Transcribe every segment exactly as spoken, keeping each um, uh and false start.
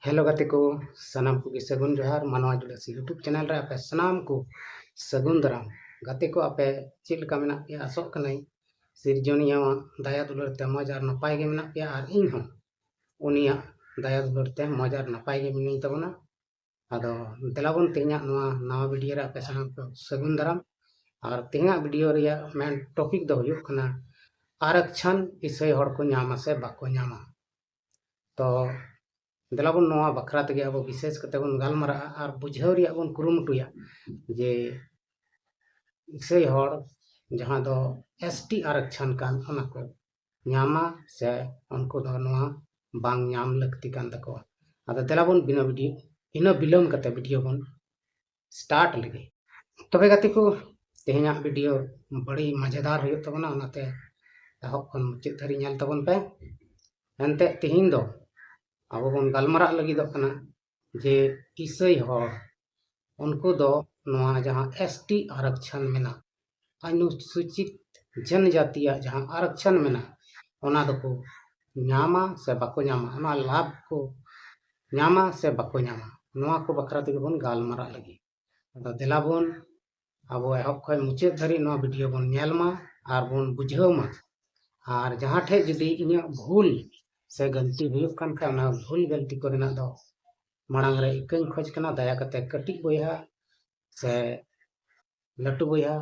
Hello ᱜᱟᱛᱮ ᱠᱚ, ᱥᱟᱱᱟᱢ ᱠᱚᱜᱮ ᱥᱟᱹᱜᱩᱱ ᱡᱚᱦᱟᱨ᱾ ᱢᱟᱱᱣᱟ ᱡᱩᱰᱟᱹᱥᱤ YouTube ᱪᱮᱱᱮᱞ ᱨᱮ ᱟᱯᱮ ᱥᱟᱱᱟᱢ ᱠᱚ ᱥᱟᱹᱜᱩᱱ ᱫᱟᱨᱟᱢ᱾ ᱜᱟᱛᱮ ᱠᱚ, ᱟᱯᱮ ᱪᱮᱫ ᱞᱮᱠᱟ ᱢᱮᱱᱟᱜ ᱯᱮᱭᱟ? ᱟᱥᱚᱜ ᱠᱟᱹᱱᱟᱹᱧ ᱥᱤᱨᱡᱚᱱᱤᱭᱟᱹᱣᱟᱜ ᱫᱟᱭᱟ ᱫᱩᱞᱟᱹᱲ ᱛᱮ ᱢᱚᱡᱽ ᱟᱨ ᱱᱟᱯᱟᱭ ᱜᱮ ᱢᱮᱱᱟᱜ ᱯᱮᱭᱟ, ᱟᱨ ᱤᱧ ᱦᱚᱸ ᱩᱱᱤᱭᱟᱜ ᱫᱟᱭᱟ ᱫᱩᱞᱟᱹᱲ ᱛᱮ ᱢᱚᱡᱽ ᱟᱨ ᱱᱟᱯᱟᱭ ᱜᱮ ᱢᱤᱱᱟᱹᱧ ᱛᱟᱵᱚᱱᱟ᱾ ᱟᱫᱚ ᱫᱮᱞᱟ ᱵᱚᱱ, ᱛᱮᱦᱮᱧᱟᱜ ᱱᱚᱣᱟ ᱱᱟᱣᱟ ᱵᱷᱤᱰᱤᱭᱳ ᱨᱮ ᱟᱯᱮ ᱥᱟᱱᱟᱢ ᱠᱚ ᱥᱟᱹᱜᱩᱱ ᱫᱟᱨᱟᱢ᱾ ᱟᱨ ᱛᱮᱦᱮᱧᱟᱜ ᱵᱷᱤᱰᱤᱭᱳ ᱨᱮᱭᱟᱜ ᱢᱮᱱ ᱴᱚᱯᱤᱠ ᱫᱚ ᱦᱩᱭᱩᱜ ᱠᱟᱱᱟ ᱟᱨᱟᱠᱪᱷᱟᱱ ᱤᱥᱟᱹᱭ ᱦᱚᱲ ᱠᱚ ᱧᱟᱢᱟ ᱥᱮ ᱵᱟᱠᱚ ᱧᱟᱢᱟ᱾ ᱛᱚ ᱫᱮᱞᱟ ᱵᱚᱱ, ᱱᱚᱣᱟ ᱵᱟᱠᱷᱨᱟ ᱛᱮᱜᱮ ᱟᱵᱚ ᱵᱤᱥᱮᱥ ᱠᱟᱛᱮ ᱵᱚᱱ ᱜᱟᱞᱢᱟᱨᱟᱜᱼᱟ ᱟᱨ ᱵᱩᱡᱷᱟᱹᱣ ᱨᱮᱭᱟᱜ ᱵᱚᱱ ᱠᱩᱨᱩᱢᱩᱴᱩᱭᱟ ᱡᱮ ᱤᱥᱟᱹᱭ ᱦᱚᱲ ᱡᱟᱦᱟᱸ ᱫᱚ ᱮᱥ ᱴᱤ ᱟᱨᱟᱠᱪᱷᱟᱱ ᱠᱟᱱ, ᱚᱱᱟ ᱠᱚ ᱧᱟᱢᱟ ᱥᱮ ᱩᱱᱠᱩ ᱫᱚ ᱱᱚᱣᱟ ᱵᱟᱝ ᱧᱟᱢ ᱞᱟᱹᱠᱛᱤ ᱠᱟᱱ ᱛᱟᱠᱚᱣᱟ᱾ ᱟᱫᱚ ᱫᱮᱞᱟ ᱵᱚᱱ ᱵᱤᱱᱟᱹ ᱵᱤᱰᱤᱭᱳ, ᱵᱤᱱᱟᱹ ᱵᱤᱞᱚᱢ ᱠᱟᱛᱮ ᱵᱷᱤᱰᱤᱭᱳ ᱵᱚᱱ ᱥᱴᱟᱨᱴ ᱞᱮᱜᱮ᱾ ᱛᱚᱵᱮ ᱜᱟᱛᱮ ᱠᱚ, ᱛᱮᱦᱮᱧᱟᱜ ᱵᱷᱤᱰᱤᱭᱳ ᱵᱟᱹᱲᱤ ᱢᱟᱡᱮᱫᱟᱨ ᱦᱩᱭᱩᱜ ᱛᱟᱵᱚᱱᱟ, ᱚᱱᱟᱛᱮ ᱮᱦᱚᱵ ᱠᱷᱚᱱ ᱢᱩᱪᱟᱹᱫ ᱫᱷᱟᱹᱨᱤᱡ ᱧᱮᱞ ᱛᱟᱵᱚᱱ ᱯᱮ᱾ ᱮᱱᱛᱮ ᱛᱮᱦᱮᱧ ᱫᱚ ᱟᱵᱚ ᱵᱚᱱ ᱜᱟᱞᱢᱟᱨᱟᱜ ᱞᱟᱹᱜᱤᱫᱚᱜ ᱠᱟᱱᱟ ᱡᱮ ᱤᱥᱟᱹᱭ ᱦᱚᱲ, ᱩᱱᱠᱩ ᱫᱚ ᱱᱚᱣᱟ ᱡᱟᱦᱟᱸ ᱮᱥ ᱴᱤ ᱟᱨᱟᱠᱪᱷᱟᱱ ᱢᱮᱱᱟᱜ, ᱚᱱᱩᱥᱩᱪᱤᱛ ᱡᱚᱱᱡᱟᱛᱤᱭᱟᱜ ᱡᱟᱦᱟᱸ ᱟᱨᱟᱠᱪᱷᱟᱱ ᱢᱮᱱᱟᱜ, ᱚᱱᱟ ᱫᱚᱠᱚ ᱧᱟᱢᱟ ᱥᱮ ᱵᱟᱠᱚ ᱧᱟᱢᱟ, ᱚᱱᱟ ᱞᱟᱵᱷ ᱠᱚ ᱧᱟᱢᱟ ᱥᱮ ᱵᱟᱠᱚ ᱧᱟᱢᱟ, ᱱᱚᱣᱟ ᱠᱚ ᱵᱟᱠᱷᱨᱟ ᱛᱮᱜᱮ ᱵᱚᱱ ᱜᱟᱞᱢᱟᱨᱟᱜ ᱞᱟᱹᱜᱤᱫ᱾ ᱟᱫᱚ ᱫᱮᱞᱟ ᱵᱚᱱ, ᱟᱵᱚ ᱮᱦᱚᱵ ᱠᱷᱚᱱ ᱢᱩᱪᱟᱹᱫ ᱫᱷᱟᱹᱨᱤᱡ ᱱᱚᱣᱟ ᱵᱷᱤᱰᱤᱭᱳ ᱵᱚᱱ ᱧᱮᱞ ᱢᱟ ᱟᱨ ᱵᱚᱱ ᱵᱩᱡᱷᱟᱹᱣ ᱢᱟ᱾ ᱟᱨ ᱡᱟᱦᱟᱸ ᱴᱷᱮᱡ ᱡᱩᱫᱤ ᱤᱧᱟᱹᱜ ᱵᱷᱩᱞ ᱥᱮ ᱜᱟᱹᱞᱛᱤ ᱦᱩᱭᱩᱜ ᱠᱟᱱ ᱠᱷᱟᱱ, ᱚᱱᱟ ᱵᱷᱩᱞ ᱜᱟᱹᱞᱛᱤ ᱠᱚᱨᱮᱱᱟᱜ ᱫᱚ ᱢᱟᱲᱟᱝ ᱨᱮ ᱤᱠᱟᱹᱧ ᱠᱷᱚᱡᱽ ᱠᱟᱱᱟ᱾ ᱫᱟᱭᱟ ᱠᱟᱛᱮ ᱠᱟᱹᱴᱤᱡ ᱵᱚᱭᱦᱟ ᱥᱮ ᱞᱟᱹᱴᱩ ᱵᱚᱭᱦᱟ,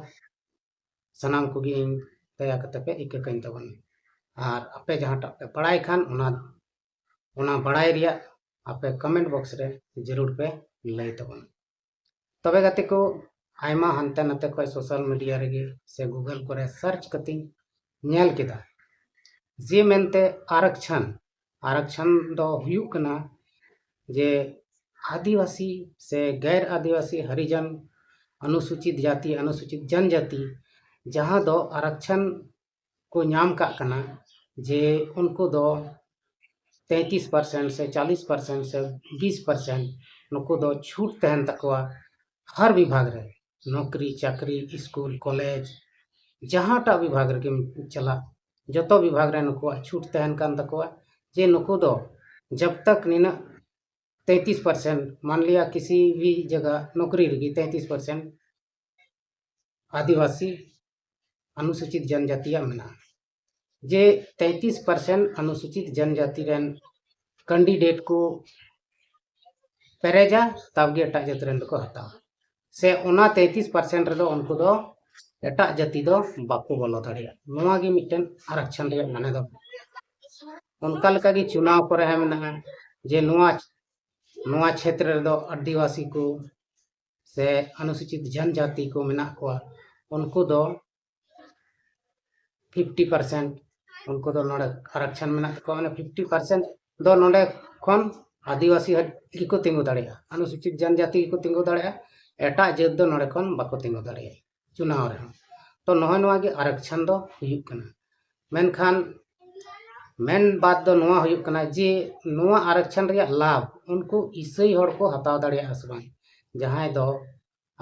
ᱥᱟᱱᱟᱢ ᱠᱚᱜᱮ ᱤᱧ ᱫᱟᱭᱟ ᱠᱟᱛᱮ ᱯᱮ ᱤᱠᱟᱹ ᱠᱟᱹᱧ ᱛᱟᱵᱚᱱ᱾ ᱟᱨ ᱟᱯᱮ ᱡᱟᱦᱟᱸᱴᱟᱜ ᱯᱮ ᱵᱟᱲᱟᱭ ᱠᱷᱟᱱ, ᱚᱱᱟ, ᱚᱱᱟ ᱵᱟᱲᱟᱭ ᱨᱮᱭᱟᱜ ᱟᱯᱮ ᱠᱚᱢᱮᱱᱴ ᱵᱚᱠᱥ ᱨᱮ ᱡᱟᱹᱨᱩᱲ ᱯᱮ ᱞᱟᱹᱭ ᱛᱟᱵᱚᱱ᱾ ᱛᱚᱵᱮ ᱜᱟᱛᱮ ᱠᱚ, ᱟᱭᱢᱟ ᱦᱟᱱᱛᱮ ᱱᱟᱛᱮ ᱠᱷᱚᱱ ᱥᱳᱥᱟᱞ ᱢᱤᱰᱤᱭᱟ ᱨᱮᱜᱮ ᱥᱮ ᱜᱩᱜᱚᱞ ᱠᱚᱨᱮ ᱥᱟᱨᱪ ᱠᱟᱛᱮᱧ ᱧᱮᱞ ᱠᱮᱫᱟ ᱡᱮ ᱢᱮᱱᱛᱮ ᱟᱨᱟᱠᱪᱷᱟᱱ, ᱟᱨᱟᱠᱪᱷᱟᱱ ᱫᱚ ᱦᱩᱭᱩᱜ ᱠᱟᱱᱟ ᱡᱮ ᱟᱹᱫᱤᱵᱟᱹᱥᱤ ᱥᱮ ᱜᱮᱨ ᱟᱹᱫᱤᱵᱟᱹᱥᱤ, ᱦᱟᱨᱤᱡᱟᱱ, ᱚᱱᱩᱥᱩᱪᱤᱛ ᱡᱟᱹᱛᱤ, ᱚᱱᱩᱥᱩᱪᱤᱛ ᱡᱚᱱᱡᱟᱹᱛᱤ, ᱡᱟᱦᱟᱸ ᱫᱚ ᱟᱨᱟᱠᱪᱷᱟᱱ ᱠᱚ ᱧᱟᱢ ᱠᱟᱜ ᱠᱟᱱᱟ, ᱡᱮ ᱩᱱᱠᱩ ᱫᱚ ᱛᱮᱸᱭᱛᱤᱥ ᱯᱟᱨᱥᱮᱱᱴ ᱥᱮ ᱪᱟᱞᱤᱥ ᱯᱟᱨᱥᱮᱱᱴ ᱥᱮ ᱵᱤᱥ ᱯᱟᱨᱥᱮᱱᱴ ᱱᱩᱠᱩ ᱫᱚ ᱪᱷᱩᱴ ᱛᱟᱦᱮᱱ ᱛᱟᱠᱚᱣᱟ ᱦᱟᱨ ᱵᱤᱵᱷᱟᱜᱽ ᱨᱮ, ᱱᱚᱠᱨᱤ, ᱪᱟᱹᱠᱨᱤ, ᱥᱠᱩᱞ, ᱠᱚᱞᱮᱡᱽ, ᱡᱟᱦᱟᱸᱴᱟᱜ ᱵᱤᱵᱷᱟᱜᱽ ᱨᱮᱜᱮᱢ ᱪᱟᱞᱟᱜ, ᱡᱚᱛᱚ ᱵᱤᱵᱷᱟᱜᱽ ᱨᱮ ᱱᱩᱠᱩᱣᱟᱜ ᱪᱷᱩᱴ ᱛᱟᱦᱮᱱ ᱠᱟᱱ ᱛᱟᱠᱚᱣᱟ, ᱡᱮ ᱱᱩᱠᱩ ᱫᱚ ᱡᱟᱵ ᱛᱟᱠ ᱱᱤᱱᱟᱹᱜ ᱛᱮᱸᱛᱤᱥ ᱯᱟᱨᱥᱮᱱᱴ, ᱢᱟᱱ ᱞᱤᱭᱟ ᱠᱤᱥᱤ ᱵᱷᱤ ᱡᱟᱭᱜᱟ ᱱᱚᱠᱨᱤ ᱨᱮᱜᱮ ᱛᱮᱸᱛᱤᱥ ᱯᱟᱨᱥᱮᱱᱴ ᱟᱹᱫᱤᱵᱟᱹᱥᱤ ᱚᱱᱩᱥᱩᱪᱤᱛ ᱡᱚᱱᱡᱟᱛᱤᱭᱟᱜ ᱢᱮᱱᱟᱜᱼᱟ᱾ ᱡᱮ ᱛᱮᱸᱛᱤᱥ ᱯᱟᱨᱥᱮᱱᱴ ᱚᱱᱩᱥᱩᱪᱤᱛ ᱡᱚᱱᱡᱟᱛᱤ ᱨᱮᱱ ᱠᱮᱱᱰᱤᱰᱮᱴ ᱠᱚ ᱯᱮᱨᱮᱡᱟ, ᱛᱟᱵ ᱜᱮ ᱮᱴᱟᱜ ᱡᱟᱹᱛ ᱨᱮᱱ ᱫᱚᱠᱚ ᱦᱟᱛᱟᱣᱟ᱾ ᱥᱮ ᱚᱱᱟ ᱛᱮᱸᱛᱤᱥ ᱯᱟᱨᱥᱮᱱᱴ ᱨᱮᱫᱚ ᱩᱱᱠᱩ ᱫᱚ ᱮᱴᱟᱜ ᱡᱟᱹᱛᱤ ᱫᱚ ᱵᱟᱠᱚ ᱵᱚᱞᱚ ᱫᱟᱲᱮᱭᱟᱜᱼᱟ᱾ ᱱᱚᱣᱟ ᱜᱮ ᱢᱤᱫᱴᱮᱱ ᱟᱨᱟᱠᱪᱷᱚᱱ ᱨᱮᱭᱟᱜ ᱢᱟᱱᱮ ᱫᱚ᱾ ᱚᱱᱠᱟ ᱞᱮᱠᱟᱜᱮ ᱪᱩᱱᱟᱣ ᱠᱚᱨᱮ ᱦᱚᱸ ᱢᱮᱱᱟᱜᱼᱟ ᱡᱮ ᱱᱚᱣᱟ, ᱱᱚᱣᱟ ᱪᱷᱮᱛᱨᱚ ᱨᱮᱫᱚ ᱟᱹᱫᱤᱵᱟᱹᱥᱤ ᱠᱚ ᱥᱮ ᱚᱱᱩᱥᱩᱪᱤᱛ ᱡᱚᱱᱡᱟᱛᱤ ᱠᱚ ᱢᱮᱱᱟᱜ ᱠᱚᱣᱟ, ᱩᱱᱠᱩ ᱫᱚ ᱯᱷᱤᱯᱴᱤ ᱯᱟᱨᱥᱮᱱᱴ ᱩᱱᱠᱩ ᱫᱚ ᱱᱚᱰᱮ ᱟᱨᱟᱠᱪᱷᱚᱱ ᱢᱮᱱᱟᱜ ᱛᱟᱠᱚᱣᱟ᱾ ᱢᱟᱱᱮ ᱯᱷᱤᱯᱴᱤ ᱯᱟᱨᱥᱮᱱᱴ ᱫᱚ ᱱᱚᱰᱮ ᱠᱷᱚᱱ ᱟᱹᱫᱤᱵᱟᱹᱥᱤ ᱦᱟᱹ-, ᱜᱮᱠᱚ ᱛᱤᱸᱜᱩ ᱫᱟᱲᱮᱭᱟᱜᱼᱟ, ᱚᱱᱩᱥᱩᱪᱤᱛ ᱡᱚᱱᱡᱟᱛᱤ ᱜᱮᱠᱚ ᱛᱤᱸᱜᱩ ᱫᱟᱲᱮᱭᱟᱜᱼᱟ, ᱮᱴᱟᱜ ᱡᱟᱹᱛ ᱫᱚ ᱱᱚᱰᱮ ᱠᱷᱚᱱ ᱵᱟᱠᱚ ᱛᱤᱸᱜᱩ ᱫᱟᱲᱮᱭᱟᱜᱼᱟ ᱪᱩᱱᱟᱣ ᱨᱮᱦᱚᱸ᱾ ᱛᱚ ᱱᱚᱜᱼᱚᱭ ᱱᱚᱣᱟ ᱜᱮ ᱟᱨᱟᱠᱪᱷᱚᱱ ᱫᱚ ᱦᱩᱭᱩᱜ ᱠᱟᱱᱟ᱾ ᱢᱮᱱᱠᱷᱟᱱ ᱢᱮᱱ ᱵᱟᱛ ᱫᱚ ᱱᱚᱣᱟ ᱦᱩᱭᱩᱜ ᱠᱟᱱᱟ ᱡᱮ ᱱᱚᱣᱟ ᱟᱨᱟᱠᱪᱷᱚᱱ ᱨᱮᱭᱟᱜ ᱞᱟᱵᱷ ᱩᱱᱠᱩ ᱤᱥᱟᱹᱭ ᱦᱚᱲ ᱠᱚ ᱦᱟᱛᱟᱣ ᱫᱟᱲᱮᱭᱟᱜᱼᱟ ᱥᱮ ᱵᱟᱝ, ᱡᱟᱦᱟᱸᱭ ᱫᱚ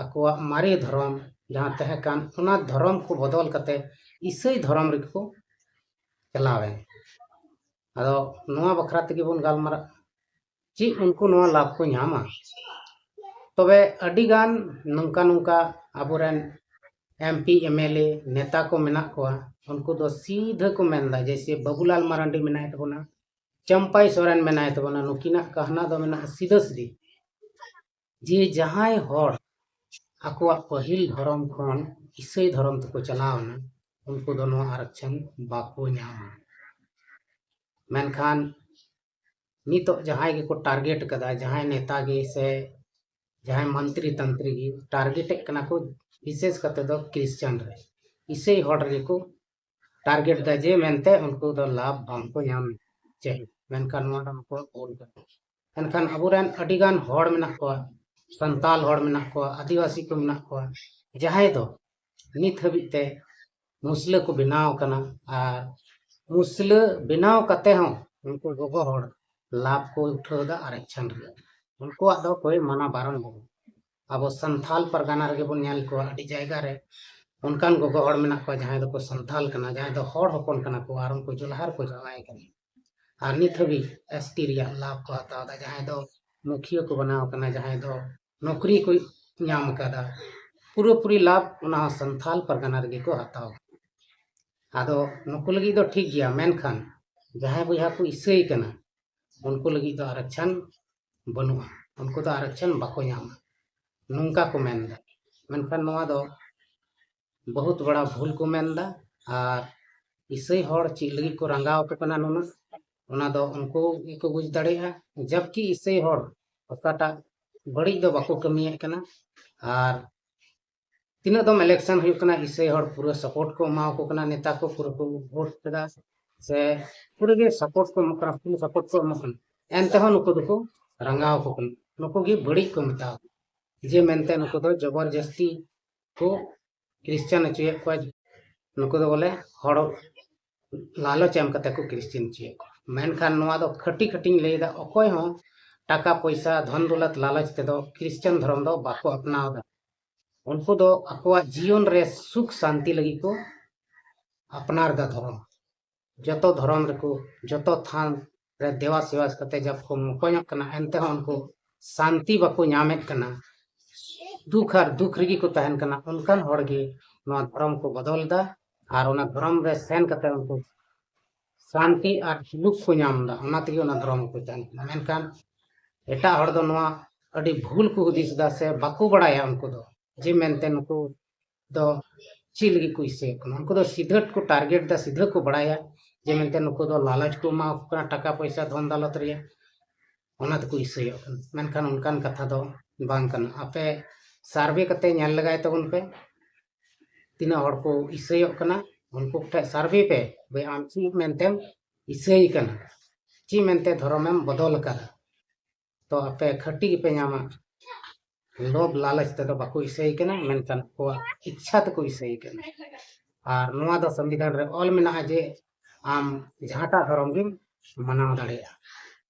ᱟᱠᱚᱣᱟᱜ ᱢᱟᱨᱮ ᱫᱷᱚᱨᱚᱢ ᱡᱟᱦᱟᱸ ᱛᱟᱦᱮᱸ ᱠᱟᱱ, ᱚᱱᱟ ᱫᱷᱚᱨᱚᱢ ᱠᱚ ᱵᱚᱫᱚᱞ ᱠᱟᱛᱮ ᱤᱥᱟᱹᱭ ᱫᱷᱚᱨᱚᱢ ᱨᱮᱜᱮ ᱠᱚ ᱪᱟᱞᱟᱣᱮᱱ᱾ ᱟᱫᱚ ᱱᱚᱣᱟ ᱵᱟᱠᱷᱨᱟ ᱛᱮᱜᱮ ᱵᱚᱱ ᱜᱟᱞᱢᱟᱨᱟᱜᱼᱟ, ᱪᱮᱫ ᱩᱱᱠᱩ ᱱᱚᱣᱟ ᱞᱟᱵᱷ ᱠᱚ ᱧᱟᱢᱟ? ᱛᱚᱵᱮ ᱟᱹᱰᱤᱜᱟᱱ ᱱᱚᱝᱠᱟ ᱱᱚᱝᱠᱟ ᱟᱵᱚᱨᱮᱱ M P, M L A, ᱱᱮᱛᱟ ᱠᱚ ᱢᱮᱱᱟᱜ ᱠᱚᱣᱟ, ᱩᱱᱠᱩ ᱫᱚ ᱥᱤᱫᱷᱟᱹ ᱠᱚ ᱢᱮᱱᱫᱟ, ᱡᱮᱭᱥᱮ ᱵᱟᱵᱩᱞᱟᱞ ᱢᱟᱨᱟᱱᱰᱤ ᱢᱮᱱᱟᱭ ᱛᱟᱵᱚᱱᱟ, ᱪᱟᱢᱯᱟᱭ ᱥᱚᱨᱮᱱ ᱢᱮᱱᱟᱭ ᱛᱟᱵᱚᱱᱟ, ᱱᱩᱠᱤᱱᱟᱜ ᱠᱟᱦᱱᱟ ᱫᱚ ᱢᱮᱱᱟᱜᱼᱟ ᱥᱤᱫᱷᱟᱹ ᱥᱤᱫᱷᱤ, ᱡᱮ ᱡᱟᱦᱟᱸᱭ ᱦᱚᱲ ᱟᱠᱚᱣᱟᱜ ᱯᱟᱹᱦᱤᱞ ᱫᱷᱚᱨᱚᱢ ᱠᱷᱚᱱ ᱤᱥᱟᱹᱭ ᱫᱷᱚᱨᱚᱢ ᱛᱮᱠᱚ ᱪᱟᱞᱟᱣ ᱮᱱᱟ, ᱩᱱᱠᱩ ᱫᱚ ᱱᱚᱣᱟ ᱟᱨᱟᱠᱪᱷᱚᱱ ᱵᱟᱠᱚ ᱧᱟᱢᱟ᱾ ᱢᱮᱱᱠᱷᱟᱱ ᱱᱤᱛᱚᱜ ᱡᱟᱦᱟᱸᱭ ᱜᱮᱠᱚ ᱴᱟᱨᱜᱮᱴ ᱠᱟᱫᱟ, ᱡᱟᱦᱟᱸᱭ ᱱᱮᱛᱟ ᱜᱮ ᱥᱮ ᱡᱟᱦᱟᱸᱭ ᱢᱚᱱᱛᱨᱤ ᱛᱚᱱᱛᱨᱤ ᱜᱮ ᱴᱟᱨᱜᱮᱴᱮᱫ ᱠᱟᱱᱟ ᱠᱚ, ᱵᱤᱥᱮᱥ ᱠᱟᱛᱮ ᱫᱚ ᱠᱨᱤᱥᱪᱟᱱ ᱨᱮ, ᱤᱥᱟᱹᱭ ᱦᱚᱲ ᱨᱮᱜᱮ ᱠᱚ ᱴᱟᱨᱜᱮᱴ ᱫᱟ ᱡᱮ ᱢᱮᱱᱛᱮ ᱩᱱᱠᱩ ᱫᱚ ᱞᱟᱵᱷ ᱵᱟᱝ ᱠᱚ ᱧᱟᱢ ᱪᱟᱹᱦᱤ᱾ ᱢᱮᱱᱠᱷᱟᱱ ᱱᱚᱣᱟ ᱫᱚ ᱱᱩᱠᱩᱣᱟᱜ ᱵᱷᱩᱞ ᱠᱟᱱᱟ᱾ ᱮᱱᱠᱷᱟᱱ ᱟᱵᱚᱨᱮᱱ ᱟᱹᱰᱤᱜᱟᱱ ᱦᱚᱲ ᱢᱮᱱᱟᱜ ᱠᱚᱣᱟ, ᱥᱟᱱᱛᱟᱞ ᱦᱚᱲ ᱢᱮᱱᱟᱜ ᱠᱚᱣᱟ, ᱟᱹᱫᱤᱵᱟᱹᱥᱤ ᱠᱚ ᱢᱮᱱᱟᱜ ᱠᱚᱣᱟ, ᱡᱟᱦᱟᱸᱭ ᱫᱚ ᱱᱤᱛ ᱦᱟᱹᱵᱤᱡ ᱛᱮ ᱢᱩᱥᱞᱟᱹ ᱠᱚ ᱵᱮᱱᱟᱣ ᱟᱠᱟᱱᱟ ᱟᱨ ᱢᱩᱥᱞᱟᱹ ᱵᱮᱱᱟᱣ ᱠᱟᱛᱮ ᱦᱚᱸ ᱩᱱᱠᱩ ᱜᱚᱜᱚ ᱦᱚᱲ ᱞᱟᱵᱷ ᱠᱚ ᱩᱴᱷᱟᱹᱣ ᱮᱫᱟ ᱟᱨᱟᱠᱪᱷᱚᱱ ᱨᱮᱭᱟᱜ᱾ ᱩᱱᱠᱩᱣᱟᱜ ᱫᱚ ᱠᱳᱭ ᱢᱟᱱᱟ ᱵᱟᱨᱚᱱ ᱵᱟᱹᱱᱩᱜ᱾ ᱟᱵᱚ ᱥᱟᱱᱛᱷᱟᱞ ᱯᱟᱨᱜᱟᱱᱟ ᱨᱮᱜᱮ ᱵᱚᱱ ᱧᱮᱞ ᱠᱚᱣᱟ, ᱟᱹᱰᱤ ᱡᱟᱭᱜᱟ ᱨᱮ ᱚᱱᱠᱟᱱ ᱜᱚᱜᱚ ᱦᱚᱲ ᱢᱮᱱᱟᱜ ᱠᱚᱣᱟ ᱡᱟᱦᱟᱸᱭ ᱫᱚᱠᱚ ᱥᱟᱱᱛᱷᱟᱞ ᱠᱟᱱᱟ, ᱡᱟᱦᱟᱸᱭ ᱫᱚ ᱦᱚᱲ ᱦᱚᱯᱚᱱ ᱠᱟᱱᱟ ᱠᱚ ᱟᱨ ᱩᱱᱠᱩ ᱡᱩᱞᱦᱟᱨ ᱠᱚ ᱡᱟᱶᱟᱭ ᱠᱟᱱᱟ ᱟᱨ ᱱᱤᱛ ᱦᱟᱹᱵᱤᱡ ᱮᱥ ᱴᱤ ᱨᱮᱭᱟᱜ ᱞᱟᱵᱷ ᱠᱚ ᱦᱟᱛᱟᱣ ᱮᱫᱟ, ᱡᱟᱦᱟᱸᱭ ᱫᱚ ᱢᱩᱠᱷᱤᱭᱟᱹ ᱠᱚ ᱵᱮᱱᱟᱣ ᱠᱟᱱᱟ, ᱡᱟᱦᱟᱸᱭ ᱫᱚ ᱱᱚᱠᱨᱤ ᱠᱚ ᱧᱟᱢ ᱟᱠᱟᱫᱟ, ᱯᱩᱨᱟᱹᱯᱩᱨᱤ ᱞᱟᱵᱷ ᱚᱱᱟ ᱦᱚᱸ ᱥᱟᱱᱛᱷᱟᱞ ᱯᱟᱨᱜᱟᱱᱟ ᱨᱮᱜᱮ ᱠᱚ ᱦᱟᱛᱟᱣ᱾ ᱟᱫᱚ ᱱᱩᱠᱩ ᱞᱟᱹᱜᱤᱫ ᱫᱚ ᱴᱷᱤᱠ ᱜᱮᱭᱟ, ᱢᱮᱱᱠᱷᱟᱱ ᱡᱟᱦᱟᱸᱭ ᱵᱚᱭᱦᱟ ᱠᱚ ᱤᱥᱟᱹᱭ ᱠᱟᱱᱟ, ᱩᱱᱠᱩ ᱞᱟᱹᱜᱤᱫ ᱫᱚ ᱟᱨᱚᱠᱪᱷᱚᱱ ᱵᱟᱹᱱᱩᱜᱼᱟ, ᱩᱱᱠᱩ ᱫᱚ ᱟᱨᱚᱠᱪᱷᱚᱱ ᱵᱟᱠᱚ ᱧᱟᱢᱟ, ᱱᱚᱝᱠᱟ ᱠᱚ ᱢᱮᱱᱫᱟ᱾ ᱢᱮᱱᱠᱷᱟᱱ ᱱᱚᱣᱟ ᱫᱚ ᱵᱚᱦᱩᱛ ᱵᱟᱲᱟ ᱵᱷᱩᱞ ᱠᱚ ᱢᱮᱱᱫᱟ᱾ ᱟᱨ ᱤᱥᱟᱹᱭ ᱦᱚᱲ ᱪᱮᱫ ᱞᱟᱹᱜᱤᱫ ᱠᱚ ᱨᱟᱸᱜᱟᱣ ᱟᱠᱚ ᱠᱟᱱᱟ ᱱᱩᱱᱟᱹᱜ, ᱚᱱᱟ ᱫᱚ ᱩᱱᱠᱩ ᱜᱮᱠᱚ ᱵᱩᱡᱽ ᱫᱟᱲᱮᱭᱟᱜᱼᱟ᱾ ᱡᱟᱵᱠᱤ ᱤᱥᱟᱹᱭ ᱦᱚᱲ ᱚᱠᱟᱴᱟᱜ ᱵᱟᱹᱲᱤᱡ ᱫᱚ ᱵᱟᱠᱚ ᱠᱟᱹᱢᱤᱭᱮᱫ ᱠᱟᱱᱟ᱾ ᱟᱨ ᱛᱤᱱᱟᱹᱜ ᱫᱚᱢ ᱤᱞᱮᱠᱥᱚᱱ ᱦᱩᱭᱩᱜ ᱠᱟᱱᱟ, ᱤᱥᱟᱹᱭ ᱦᱚᱲ ᱯᱩᱨᱟᱹ ᱥᱟᱯᱳᱨᱴ ᱠᱚ ᱮᱢᱟ ᱠᱚ ᱠᱟᱱᱟ, ᱱᱮᱛᱟ ᱠᱚ ᱯᱩᱨᱟᱹ ᱠᱚ ᱵᱷᱳᱴ ᱠᱮᱫᱟ ᱥᱮ ᱯᱩᱨᱟᱹ ᱜᱮ ᱥᱟᱯᱳᱨᱴ ᱠᱚ ᱮᱢᱚᱜ ᱠᱟᱱᱟ, ᱯᱷᱩᱞ ᱥᱟᱯᱳᱨᱴ ᱠᱚ ᱮᱢᱚᱜ ᱠᱟᱱᱟ, ᱮᱱᱛᱮᱦᱚᱸ ᱱᱩᱠᱩ ᱫᱚᱠᱚ ᱨᱟᱸᱜᱟᱣ ᱟᱠᱚ ᱠᱟᱱᱟ᱾ ᱱᱩᱠᱩ ᱜᱮ ᱵᱟᱹᱲᱤᱡ ᱠᱚ ᱢᱮᱛᱟᱣ ᱠᱚ, ᱡᱮ ᱢᱮᱱᱛᱮ ᱱᱩᱠᱩ ᱫᱚ ᱡᱚᱵᱚᱨ ᱡᱟᱹᱥᱛᱤ ᱠᱚ ᱠᱷᱨᱤᱥᱪᱟᱱ ᱦᱚᱪᱚᱭᱮᱫ ᱠᱚᱣᱟ᱾ ᱱᱩᱠᱩ ᱫᱚ ᱵᱚᱞᱮ ᱦᱚᱲ ᱞᱟᱞᱚᱪ ᱮᱢ ᱠᱟᱛᱮ ᱠᱚ ᱠᱷᱨᱤᱥᱪᱟᱱ ᱦᱚᱪᱚᱭᱮᱫ ᱠᱚᱣᱟ᱾ ᱢᱮᱱᱠᱷᱟᱱ ᱱᱚᱣᱟ ᱫᱚ ᱠᱷᱟᱹᱴᱤ ᱠᱷᱟᱹᱴᱤᱧ ᱞᱟᱹᱭᱫᱟ, ᱚᱠᱚᱭ ᱦᱚᱸ ᱴᱟᱠᱟ ᱯᱚᱭᱥᱟ ᱫᱷᱚᱱ ᱫᱚᱞᱚᱛ ᱞᱟᱞᱚᱪ ᱛᱮᱫᱚ ᱠᱷᱨᱤᱥᱪᱟᱱ ᱫᱷᱚᱨᱚᱢ ᱫᱚ ᱵᱟᱠᱚ ᱟᱯᱱᱟᱣ ᱮᱫᱟ᱾ ᱩᱱᱠᱩ ᱫᱚ ᱟᱠᱚᱣᱟᱜ ᱡᱤᱭᱚᱱ ᱨᱮ ᱥᱩᱠ ᱥᱟᱱᱛᱤ ᱞᱟᱹᱜᱤᱫ ᱠᱚ ᱟᱯᱱᱟᱨ ᱮᱫᱟ ᱫᱷᱚᱨᱚᱢ᱾ ᱡᱚᱛᱚ ᱫᱷᱚᱨᱚᱢ ᱨᱮᱠᱚ, ᱡᱚᱛᱚ ᱛᱷᱟᱱ ᱨᱮ ᱫᱮᱣᱟ ᱥᱮᱣᱟ ᱠᱟᱛᱮ ᱡᱟᱵ ᱠᱚ ᱢᱚᱠᱚᱧᱚᱜ ᱠᱟᱱᱟ, ᱮᱱᱛᱮᱦᱚᱸ ᱩᱱᱠᱩ ᱥᱟᱱᱛᱤ ᱵᱟᱠᱚ ᱧᱟᱢᱮᱫ ᱠᱟᱱᱟ᱾ ᱫᱩᱠ ᱟᱨ ᱫᱩᱠ ᱨᱮᱜᱮ ᱠᱚ ᱛᱟᱦᱮᱱ ᱠᱟᱱᱟ᱾ ᱚᱱᱠᱟᱱ ᱦᱚᱲ ᱜᱮ ᱱᱚᱣᱟ ᱫᱷᱚᱨᱚᱢ ᱠᱚ ᱵᱚᱫᱚᱞ ᱮᱫᱟ ᱟᱨ ᱚᱱᱟ ᱫᱷᱚᱨᱚᱢ ᱨᱮ ᱥᱮᱱ ᱠᱟᱛᱮ ᱩᱱᱠᱩ ᱥᱟᱱᱛᱤ ᱟᱨ ᱥᱩᱞᱩᱠ ᱠᱚ ᱧᱟᱢ ᱮᱫᱟ, ᱚᱱᱟ ᱛᱮᱜᱮ ᱚᱱᱟ ᱫᱷᱚᱨᱚᱢ ᱠᱚ ᱛᱟᱦᱮᱱ ᱠᱟᱱᱟ᱾ ᱢᱮᱱᱠᱷᱟᱱ ᱮᱴᱟᱜ ᱦᱚᱲ ᱫᱚ ᱱᱚᱣᱟ ᱟᱹᱰᱤ ᱵᱷᱩᱞ ᱠᱚ ᱦᱩᱫᱤᱥ ᱮᱫᱟ ᱥᱮ ᱵᱟᱠᱚ ᱵᱟᱲᱟᱭᱟ᱾ ᱩᱱᱠᱩ ᱫᱚ ᱡᱮ ᱢᱮᱱᱛᱮ ᱱᱩᱠᱩ ᱫᱚ ᱪᱮᱫ ᱞᱟᱹᱜᱤᱫ ᱠᱚ ᱤᱥᱟᱹᱭᱮᱫ ᱠᱟᱱᱟ, ᱩᱱᱠᱩ ᱫᱚ ᱥᱤᱫᱷᱟᱹ ᱠᱚ ᱴᱟᱨᱜᱮᱴ ᱮᱫᱟ, ᱥᱤᱫᱷᱟᱹ ᱠᱚ ᱵᱟᱲᱟᱭᱟ ᱡᱮ ᱢᱮᱱᱛᱮ ᱱᱩᱠᱩ ᱫᱚ ᱞᱟᱞᱚᱪ ᱠᱚ ᱮᱢᱟ ᱠᱚ ᱠᱟᱱᱟ ᱴᱟᱠᱟ ᱯᱚᱭᱥᱟ ᱫᱷᱚᱱ ᱫᱟᱞᱚᱛ ᱨᱮᱭᱟᱜ, ᱚᱱᱟ ᱛᱮᱠᱚ ᱤᱥᱟᱹᱭᱚᱜ ᱠᱟᱱᱟ᱾ ᱢᱮᱱᱠᱷᱟᱱ ᱚᱱᱠᱟᱱ ᱠᱟᱛᱷᱟ ᱫᱚ ᱵᱟᱝ ᱠᱟᱱᱟ᱾ ᱟᱯᱮ ᱥᱟᱨᱵᱷᱮ ᱠᱟᱛᱮ ᱧᱮᱞ ᱞᱮᱜᱟᱭ ᱛᱟᱵᱚᱱ ᱯᱮ, ᱛᱤᱱᱟᱹᱜ ᱦᱚᱲ ᱠᱚ ᱤᱥᱟᱹᱭᱚᱜ ᱠᱟᱱᱟ, ᱩᱱᱠᱩ ᱴᱷᱮᱱ ᱥᱟᱨᱵᱷᱮ ᱯᱮ, ᱵᱷᱟᱹᱭ ᱟᱢ ᱪᱮᱫ ᱢᱮᱱᱛᱮᱢ ᱤᱥᱟᱹᱭ ᱠᱟᱱᱟ, ᱪᱮᱫ ᱢᱮᱱᱛᱮ ᱫᱷᱚᱨᱚᱢᱮᱢ ᱵᱚᱫᱚᱞ ᱟᱠᱟᱫᱟ᱾ ᱛᱚ ᱟᱯᱮ ᱠᱷᱟᱹᱴᱤ ᱜᱮᱯᱮ ᱧᱟᱢᱟ᱾ ᱞᱳᱵᱷ ᱞᱟᱞᱚᱪ ᱛᱮᱫᱚ ᱵᱟᱠᱚ ᱤᱥᱟᱹᱭ ᱠᱟᱱᱟ, ᱢᱮᱱᱠᱷᱟᱱ ᱟᱠᱚᱣᱟᱜ ᱤᱪᱪᱷᱟ ᱛᱮᱠᱚ ᱤᱥᱟᱹᱭ ᱠᱟᱱᱟ᱾ ᱟᱨ ᱱᱚᱣᱟ ᱫᱚ ᱥᱚᱝᱵᱤᱫᱷᱟᱱ ᱨᱮ ᱚᱞ ᱢᱮᱱᱟᱜᱼᱟ ᱡᱮ ᱟᱢ ᱡᱟᱦᱟᱸᱴᱟᱜ ᱫᱷᱚᱨᱚᱢ ᱜᱮᱢ ᱢᱟᱱᱟᱣ ᱫᱟᱲᱮᱭᱟᱜᱼᱟ᱾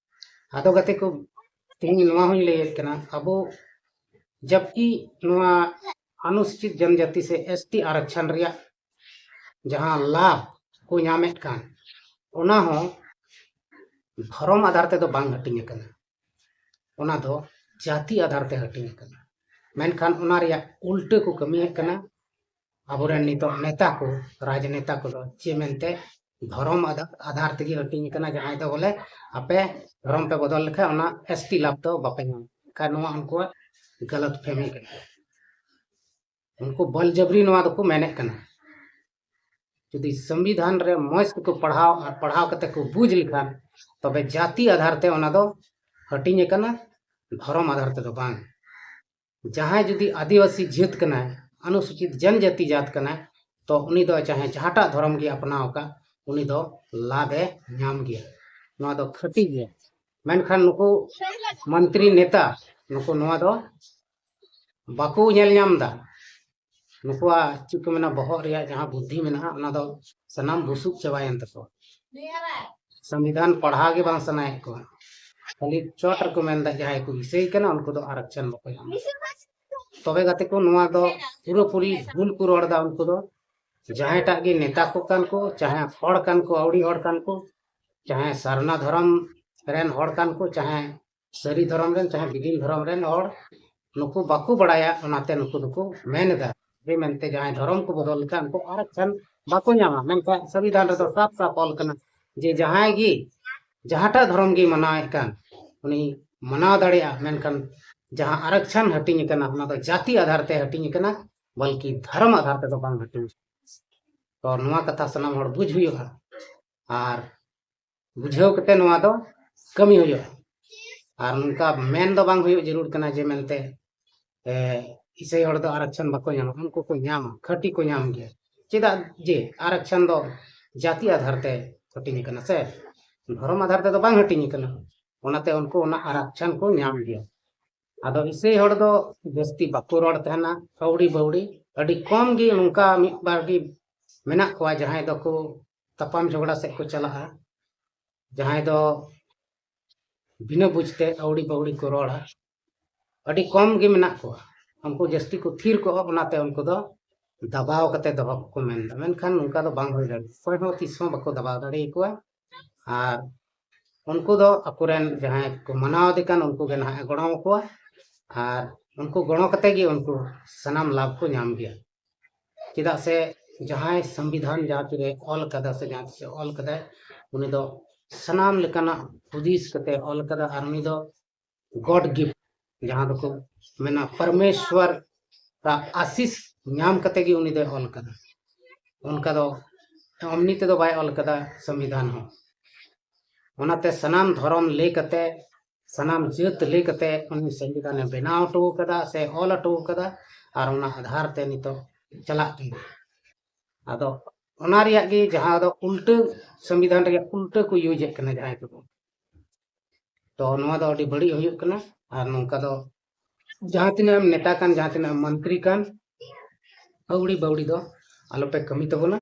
ᱟᱫᱚ ᱜᱟᱛᱮ ᱠᱚ, ᱛᱮᱦᱮᱧ ᱱᱚᱣᱟ ᱦᱚᱸᱧ ᱞᱟᱹᱭᱮᱫ ᱠᱟᱱᱟ, ᱟᱵᱚ ᱡᱟᱵᱠᱤ ᱱᱚᱣᱟ ᱚᱱᱩᱥᱩᱪᱤᱛ ᱡᱚᱱᱡᱟᱛᱤ ᱥᱮ ᱮᱥ ᱴᱤ ᱟᱨᱚᱠᱪᱷᱚᱱ ᱨᱮᱭᱟᱜ ᱡᱟᱦᱟᱸ ᱞᱟᱵᱷ ᱠᱚ ᱧᱟᱢᱮᱫ ᱠᱟᱱ, ᱚᱱᱟ ᱦᱚᱸ ᱫᱷᱚᱨᱚᱢ ᱟᱫᱷᱟᱨ ᱛᱮᱫᱚ ᱵᱟᱝ ᱦᱟᱹᱴᱤᱧ ᱟᱠᱟᱱᱟ᱾ ᱚᱱᱟ ᱫᱚ ᱡᱟᱹᱛᱤ ᱟᱫᱷᱟᱨ ᱛᱮ ᱦᱟᱹᱴᱤᱧ ᱟᱠᱟᱱᱟ᱾ ᱢᱮᱱᱠᱷᱟᱱ ᱚᱱᱟ ᱨᱮᱭᱟᱜ ᱩᱞᱴᱟᱹ ᱠᱚ ᱠᱟᱹᱢᱤᱭᱮᱫ ᱠᱟᱱᱟ ᱟᱵᱚᱨᱮᱱ ᱱᱤᱛᱚᱜ ᱱᱮᱛᱟ ᱠᱚ, ᱨᱟᱡᱽᱱᱮᱛᱟ ᱠᱚᱫᱚ᱾ ᱪᱮᱫ ᱢᱮᱱᱛᱮ? ᱫᱷᱚᱨᱚᱢ ᱟᱫᱷᱟ- ᱟᱫᱷᱟᱨ ᱛᱮᱜᱮ ᱦᱟᱹᱴᱤᱧ ᱟᱠᱟᱱᱟ, ᱡᱟᱦᱟᱸᱭ ᱫᱚ ᱵᱚᱞᱮ ᱟᱯᱮ ᱫᱷᱚᱨᱚᱢ ᱯᱮ ᱵᱚᱫᱚᱞ ᱞᱮᱠᱷᱟᱱ ᱚᱱᱟ ᱮᱥ ᱴᱤ ᱞᱟᱵᱷ ᱫᱚ ᱵᱟᱯᱮ ᱧᱟᱢᱟ᱾ ᱮᱱᱠᱷᱟᱱ ᱱᱚᱣᱟ ᱩᱱᱠᱩᱣᱟᱜ ᱜᱟᱞᱟᱛ ᱯᱷᱮᱦᱢᱤ ᱠᱟᱱᱟ᱾ ᱩᱱᱠᱩ ᱵᱚᱞ ᱡᱟᱵᱨᱤ ᱱᱚᱣᱟ ᱫᱚᱠᱚ ᱢᱮᱱᱮᱫ ᱠᱟᱱᱟ᱾ ᱡᱩᱫᱤ ᱥᱚᱝᱵᱤᱫᱷᱟᱱ ᱨᱮ ᱢᱚᱸᱡᱽ ᱛᱮᱠᱚ ᱯᱟᱲᱦᱟᱣ ᱟᱨ ᱯᱟᱲᱦᱟᱣ ᱠᱟᱛᱮ ᱠᱚ ᱵᱩᱡᱽ ᱞᱮᱠᱷᱟᱱ, ᱛᱚᱵᱮ ᱡᱟᱹᱛᱤ ᱟᱫᱷᱟᱨ ᱛᱮ ᱚᱱᱟ ᱫᱚ ᱦᱟᱹᱴᱤᱧ ᱟᱠᱟᱱᱟ, ᱫᱷᱚᱨᱚᱢ ᱟᱫᱷᱟᱨ ᱛᱮᱫᱚ ᱵᱟᱝ᱾ ᱡᱟᱦᱟᱸᱭ ᱡᱩᱫᱤ ᱟᱹᱫᱤᱵᱟᱹᱥᱤ ᱡᱟᱹᱛ ᱠᱟᱱᱟᱭ, ᱚᱱᱩᱥᱩᱪᱤᱛ ᱡᱚᱱᱡᱟᱹᱛᱤ ᱡᱟᱹᱛ ᱠᱟᱱᱟᱭ, ᱛᱚ ᱩᱱᱤ ᱫᱚ ᱪᱟᱦᱮ ᱡᱟᱦᱟᱸᱴᱟᱜ ᱫᱷᱚᱨᱚᱢ ᱜᱮ ᱟᱯᱱᱟᱣ ᱟᱠᱟᱫ, ᱩᱱᱤ ᱫᱚ ᱞᱟᱵᱷ ᱮ ᱧᱟᱢ ᱜᱮᱭᱟ᱾ ᱱᱚᱣᱟ ᱫᱚ ᱠᱷᱟᱹᱴᱤ ᱜᱮᱭᱟ᱾ ᱢᱮᱱᱠᱷᱟᱱ ᱱᱩᱠᱩ ᱢᱚᱱᱛᱨᱤ ᱱᱮᱛᱟ, ᱱᱩᱠᱩ ᱱᱚᱣᱟ ᱫᱚ ᱵᱟᱠᱚ ᱧᱮᱞ ᱧᱟᱢ ᱮᱫᱟ᱾ ᱱᱩᱠᱩᱣᱟᱜ ᱪᱮᱫ ᱠᱚ ᱢᱮᱱᱟ, ᱵᱚᱦᱚᱜ ᱨᱮᱭᱟᱜ ᱡᱟᱦᱟᱸ ᱵᱩᱫᱽᱫᱷᱤ ᱢᱮᱱᱟᱜᱼᱟ, ᱚᱱᱟ ᱫᱚ ᱥᱟᱱᱟᱢ ᱵᱩᱥᱩᱵ ᱪᱟᱵᱟᱭᱮᱱ ᱛᱟᱠᱚᱣᱟ᱾ ᱥᱚᱝᱵᱤᱫᱷᱟᱱ ᱯᱟᱲᱦᱟᱣ ᱜᱮ ᱵᱟᱝ ᱥᱟᱱᱟᱭᱮᱫ ᱠᱚᱣᱟ, ᱠᱷᱟᱹᱞᱤ ᱪᱚᱴ ᱨᱮᱠᱚ ᱢᱮᱱᱫᱟ, ᱡᱟᱦᱟᱸᱭ ᱠᱚ ᱤᱥᱟᱹᱭ ᱠᱟᱱᱟ ᱩᱱᱠᱩ ᱫᱚ ᱟᱨᱚᱠᱪᱷᱚᱱ ᱵᱟᱠᱚ ᱧᱟᱢᱟ᱾ ᱛᱚᱵᱮ ᱜᱟᱛᱮ ᱠᱚ, ᱱᱚᱣᱟ ᱫᱚ ᱯᱩᱨᱟᱹᱯᱩᱨᱤ ᱵᱷᱩᱞ ᱠᱚ ᱨᱚᱲ ᱮᱫᱟ ᱩᱱᱠᱩ ᱫᱚ᱾ ᱡᱟᱦᱟᱸᱭᱴᱟᱜ ᱜᱮ ᱱᱮᱛᱟ ᱠᱚ ᱠᱟᱱ ᱠᱚ, ᱪᱟᱦᱮ ᱦᱚᱲ ᱠᱟᱱ ᱠᱚ, ᱟᱹᱣᱲᱤ ᱦᱚᱲ ᱠᱟᱱ ᱠᱚ, ᱪᱟᱦᱮ ᱥᱟᱨᱱᱟ ᱫᱷᱚᱨᱚᱢ ᱨᱮᱱ ᱦᱚᱲ ᱠᱟᱱ ᱠᱚ, ᱪᱟᱦᱮ ᱥᱟᱹᱨᱤ ᱫᱷᱚᱨᱚᱢ ᱨᱮᱱ, ᱪᱟᱦᱮ ᱵᱤᱫᱤᱱ ᱫᱷᱚᱨᱚᱢ ᱨᱮᱱ ᱦᱚᱲ, ᱱᱩᱠᱩ ᱵᱟᱠᱚ ᱵᱟᱲᱟᱭᱟ, ᱚᱱᱟᱛᱮ ᱱᱩᱠᱩ ᱫᱚᱠᱚ ᱢᱮᱱ ᱮᱫᱟ ᱡᱮ ᱢᱮᱱᱛᱮ ᱡᱟᱦᱟᱸᱭ ᱫᱷᱚᱨᱚᱢ ᱠᱚ ᱵᱚᱫᱚᱞ ᱞᱮᱠᱷᱟᱱ ᱩᱱᱠᱩ ᱟᱨᱚᱠᱪᱷᱚᱱ ᱵᱟᱠᱚ ᱧᱟᱢᱟ᱾ ᱢᱮᱱᱠᱷᱟᱱ ᱥᱚᱝᱵᱤᱫᱷᱟᱱ ᱨᱮᱫᱚ ᱥᱟᱯ ᱥᱟᱯ ᱚᱞ ᱠᱟᱱᱟ ᱡᱮ ᱡᱟᱦᱟᱸᱭ ᱜᱮ ᱡᱟᱦᱟᱸᱴᱟᱜ ᱫᱷᱚᱨᱚᱢ ᱜᱮ ᱢᱟᱱᱟᱣᱮᱫ ᱠᱟᱱ, ᱩᱱᱤ ᱢᱟᱱᱟᱣ ᱫᱟᱲᱮᱭᱟᱜᱼᱟ᱾ ᱢᱮᱱᱠᱷᱟᱱ ᱡᱟᱦᱟᱸ ᱟᱨᱚᱠᱪᱷᱚᱱ ᱦᱟᱹᱴᱤᱧ ᱟᱠᱟᱱᱟ, ᱚᱱᱟ ᱫᱚ ᱡᱟᱹᱛᱤ ᱟᱫᱷᱟᱨ ᱛᱮ ᱦᱟᱹᱴᱤᱧ ᱟᱠᱟᱱᱟ, ᱵᱚᱞᱠᱤ ᱫᱷᱚᱨᱚᱢ ᱟᱫᱷᱟᱨ ᱛᱮᱫᱚ ᱵᱟᱝ ᱦᱟᱹᱴᱤᱧ᱾ ᱛᱚ ᱱᱚᱣᱟ ᱠᱟᱛᱷᱟ ᱥᱟᱱᱟᱢ ᱦᱚᱲ ᱵᱩᱡᱽ ᱦᱩᱭᱩᱜᱼᱟ᱾ ᱟᱨ ᱵᱩᱡᱷᱟᱹᱣ ᱠᱟᱛᱮ ᱱᱚᱣᱟ ᱫᱚ ᱠᱟᱹᱢᱤ ᱦᱩᱭᱩᱜᱼᱟ᱾ ᱟᱨ ᱱᱚᱝᱠᱟ ᱢᱮᱱ ᱫᱚ ᱵᱟᱝ ᱦᱩᱭᱩᱜ ᱡᱟᱹᱨᱩᱲ ᱠᱟᱱᱟ ᱡᱮ ᱢᱮᱱᱛᱮ, ᱮ, ᱤᱥᱟᱹᱭ ᱦᱚᱲ ᱫᱚ ᱟᱨᱚᱠᱪᱷᱚᱱ ᱵᱟᱠᱚ ᱧᱟᱢᱟ, ᱩᱱᱠᱩ ᱠᱚ ᱧᱟᱢᱟ, ᱠᱷᱟᱹᱴᱤ ᱠᱚ ᱧᱟᱢ ᱜᱮᱭᱟ᱾ ᱪᱮᱫᱟᱜ ᱡᱮ ᱟᱨᱚᱠᱪᱷᱚᱱ ᱫᱚ ᱡᱟᱹᱛᱤ ᱟᱫᱷᱟᱨ ᱛᱮ ᱦᱟᱹᱴᱤᱧ ᱟᱠᱟᱱᱟ ᱥᱮ, ᱫᱷᱚᱨᱚᱢ ᱟᱫᱷᱟᱨ ᱛᱮᱫᱚ ᱵᱟᱝ ᱦᱟᱹᱴᱤᱧ ᱟᱠᱟᱱᱟ, ᱚᱱᱟᱛᱮ ᱩᱱᱠᱩ ᱚᱱᱟ ᱟᱨᱚᱠᱪᱷᱚᱱ ᱠᱚ ᱧᱟᱢ ᱜᱮᱭᱟ᱾ ᱟᱫᱚ ᱤᱥᱟᱹᱭ ᱦᱚᱲ ᱫᱚ ᱡᱟᱹᱥᱛᱤ ᱵᱟᱠᱚ ᱨᱚᱲ ᱛᱟᱦᱮᱱᱟ, ᱟᱹᱣᱲᱤ ᱵᱟᱹᱣᱲᱤ᱾ ᱟᱹᱰᱤ ᱠᱚᱢ ᱜᱮ ᱱᱚᱝᱠᱟ ᱢᱤᱫ ᱵᱟᱨ ᱜᱮ ᱢᱮᱱᱟᱜ ᱠᱚᱣᱟ ᱡᱟᱦᱟᱸᱭ ᱫᱚᱠᱚ ᱛᱟᱯᱟᱢ ᱡᱷᱚᱜᱽᱲᱟ ᱥᱮᱫ ᱠᱚ ᱪᱟᱞᱟᱜᱼᱟ, ᱡᱟᱦᱟᱸᱭ ᱫᱚ ᱵᱤᱱᱟᱹ ᱵᱩᱡᱽ ᱛᱮ ᱟᱹᱣᱲᱤ ᱵᱟᱹᱣᱲᱤ ᱠᱚ ᱨᱚᱲᱟ᱾ ᱟᱹᱰᱤ ᱠᱚᱢ ᱜᱮ ᱢᱮᱱᱟᱜ ᱠᱚᱣᱟ, ᱩᱱᱠᱩ ᱡᱟᱹᱥᱛᱤ ᱠᱚ ᱛᱷᱤᱨ ᱠᱚᱜᱼᱟ, ᱚᱱᱟᱛᱮ ᱩᱱᱠᱩ ᱫᱚ ᱫᱟᱵᱟᱣ ᱠᱟᱛᱮ ᱫᱚᱦᱚ ᱠᱚᱠᱚ ᱢᱮᱱᱫᱟ᱾ ᱢᱮᱱᱠᱷᱟᱱ ᱱᱚᱝᱠᱟ ᱫᱚ ᱵᱟᱝ ᱦᱩᱭ ᱫᱟᱲᱮᱭᱟᱜᱼᱟ, ᱚᱠᱚᱭ ᱦᱚᱸ ᱛᱤᱥ ᱦᱚᱸ ᱵᱟᱠᱚ ᱫᱟᱵᱟᱣ ᱫᱟᱲᱮᱭᱟᱠᱚᱣᱟ᱾ ᱟᱨ ᱩᱱᱠᱩ ᱫᱚ ᱟᱠᱚᱨᱮᱱ ᱡᱟᱦᱟᱸᱭ ᱠᱚ ᱢᱟᱱᱟᱣ ᱟᱫᱮ ᱠᱟᱱ, ᱩᱱᱠᱩ ᱜᱮ ᱱᱟᱦᱟᱜ ᱮ ᱜᱚᱲᱚ ᱟᱠᱚᱣᱟ᱾ ᱟᱨ ᱩᱱᱠᱩ ᱜᱚᱲᱚ ᱠᱟᱛᱮ ᱜᱮ ᱩᱱᱠᱩ ᱥᱟᱱᱟᱢ ᱞᱟᱵᱷ ᱠᱚ ᱧᱟᱢ ᱜᱮᱭᱟ᱾ ᱪᱮᱫᱟᱜ ᱥᱮ ᱡᱟᱦᱟᱸᱭ ᱥᱚᱝᱵᱤᱫᱷᱟᱱ ᱡᱟᱦᱟᱸ ᱛᱤᱨᱮ ᱚᱞ ᱠᱟᱫᱟ ᱥᱮ ᱡᱟᱦᱟᱸ ᱛᱤᱥᱮ ᱚᱞ ᱠᱟᱫᱟᱭ, ᱩᱱᱤ ᱫᱚ ᱥᱟᱱᱟᱢ ᱞᱮᱠᱟᱱᱟᱜ ᱦᱩᱫᱤᱥ ᱠᱟᱛᱮ ᱚᱞ ᱠᱟᱫᱟ᱾ ᱟᱨ ᱩᱱᱤ ᱫᱚ God gift, ᱡᱟᱦᱟᱸ ᱫᱚᱠᱚ ᱢᱮᱱᱟ ᱯᱚᱨᱢᱮᱥᱣᱚᱨ ᱟᱜ ᱟᱥᱤᱥ ᱧᱟᱢ ᱠᱟᱛᱮ ᱜᱮ ᱩᱱᱤ ᱫᱚᱭ ᱚᱞ ᱠᱟᱫᱟ᱾ ᱚᱱᱠᱟ ᱫᱚ ᱮᱢᱱᱤ ᱛᱮᱫᱚ ᱵᱟᱭ ᱚᱞ ᱠᱟᱫᱟ ᱥᱚᱝᱵᱤᱫᱷᱟᱱ ᱦᱚᱸ᱾ ᱚᱱᱟᱛᱮ ᱥᱟᱱᱟᱢ ᱫᱷᱚᱨᱚᱢ ᱞᱟᱹᱭ ᱠᱟᱛᱮ, ᱥᱟᱱᱟᱢ ᱡᱟᱹᱛ ᱞᱟᱹᱭ ᱠᱟᱛᱮ ᱩᱱᱤ ᱥᱚᱝᱵᱤᱫᱷᱟᱱᱮ ᱵᱮᱱᱟᱣ ᱦᱚᱴᱚ ᱠᱟᱫᱟ ᱥᱮ ᱚᱞ ᱦᱚᱴᱚ ᱠᱟᱫᱟ᱾ ᱟᱨ ᱚᱱᱟ ᱟᱫᱷᱟᱨ ᱛᱮ ᱱᱤᱛᱚᱜ ᱪᱟᱞᱟᱜ ᱠᱟᱱᱟ᱾ ᱟᱫᱚ ᱚᱱᱟ ᱨᱮᱭᱟᱜ ᱜᱮ ᱡᱟᱦᱟᱸ ᱫᱚ ᱩᱞᱴᱟᱹ, ᱥᱚᱝᱵᱤᱫᱷᱟᱱ ᱨᱮᱭᱟᱜ ᱩᱞᱴᱟᱹ ᱠᱚ ᱤᱭᱩᱡᱮᱫ ᱠᱟᱱᱟ ᱡᱟᱦᱟᱸᱭ ᱠᱚ᱾ ᱛᱚ ᱱᱚᱣᱟ ᱫᱚ ᱟᱹᱰᱤ ᱵᱟᱹᱲᱤᱡ ᱦᱩᱭᱩᱜ ᱠᱟᱱᱟ᱾ ᱟᱨ ᱱᱚᱝᱠᱟ ᱫᱚ ᱡᱟᱦᱟᱸ ᱛᱤᱱᱟᱹᱜ ᱮᱢ ᱱᱮᱛᱟ ᱠᱟᱱ, ᱡᱟᱦᱟᱸ ᱛᱤᱱᱟᱹᱜ ᱮᱢ ᱢᱚᱱᱛᱨᱤ ᱠᱟᱱ, ᱟᱹᱣᱲᱤ ᱵᱟᱹᱣᱲᱤ ᱫᱚ ᱟᱞᱚᱯᱮ ᱠᱟᱹᱢᱤ ᱛᱟᱵᱚᱱᱟ᱾